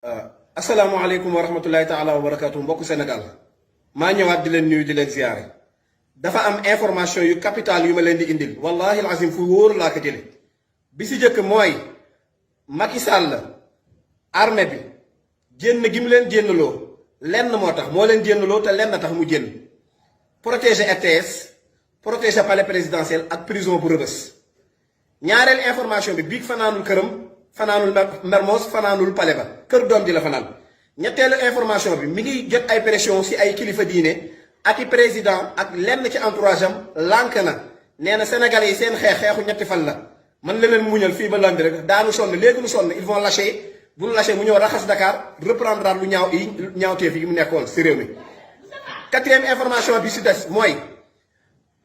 asalaamaaleykum wa rahmatullahi taala wa barakaatu mbokku Sénégal maa ñëwaat di leen nuyu di leen ziyaare dafa am information yu capital yu ma leen di indil wallahi alazim fu wóor laa ko jële bi si jëkk mooy Macky Sall armée bi génn gi mu leen génnloo lenn moo tax moo leen génnloo te lenn tax mu génn protéger RTS protéger palais présidentiel ak prison bu Rebeuss ñaareel information bi biig fanaanul këram fanaanul Mermoz fanaanul palais ba kër doom ji la fanaan ñetteelu information bi mi ngi jot ay pression si ay kilifa diine ak i président ak lenn ci entourage am lànk na nee na sénégalais yi seen xeexu ñetti fan la man leen muñal fii ba lundi rek daanu sonn léegi nu sonn ils vont lâcher bu nu lâcher mu ñëw raxas Dakar reprendre lu ñaawteef yi mu nekkoon si réew mi. quatrième information bi si des mooy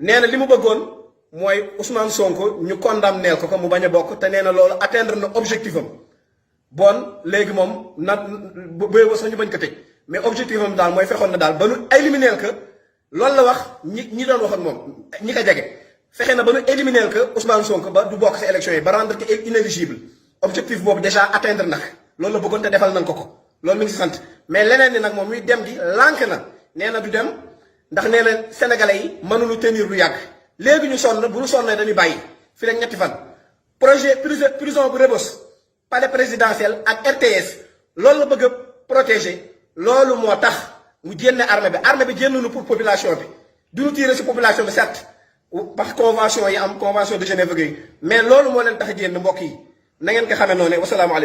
nee na li mu bëggoon mooy Ousmane Sonko ñu condamné ko mu bañ a bokk te nee na loolu atteindre na objectif am bon léegi moom na ba sax ñu bañ ko tëj mais objectif am daal mooy fexoon na daal ba nu éliminer que loolu la wax ñi doon wax ak moom ñi ko jege fexe na ba nu éliminer que Ousmane Sonko ba du bokk si élection yi ba rendre que inéligible objectif boobu déjà atteindre na loolu la bëggoon te defal nañ ko loolu mi ngi si sant mais leneen ni nag moom muy dem gi lànk na nee na du dem ndax nee na sénégalais yi mënuñu tenir lu yàgg. léegi ñu sonn bu ñu sonnee dañuy bàyyi fi rek ñetti fan projet prison bu Rebeuss palais présidentiel ak RTS loolu la bëgg a protéger loolu moo tax mu génne armée bi génn nu pour population bi duñu tirer si population bi certes parce convention yi am convention de Genève yi mais loolu moo leen tax a génn mbokk yi na ngeen ko xamee noonu wasalaamaaleykum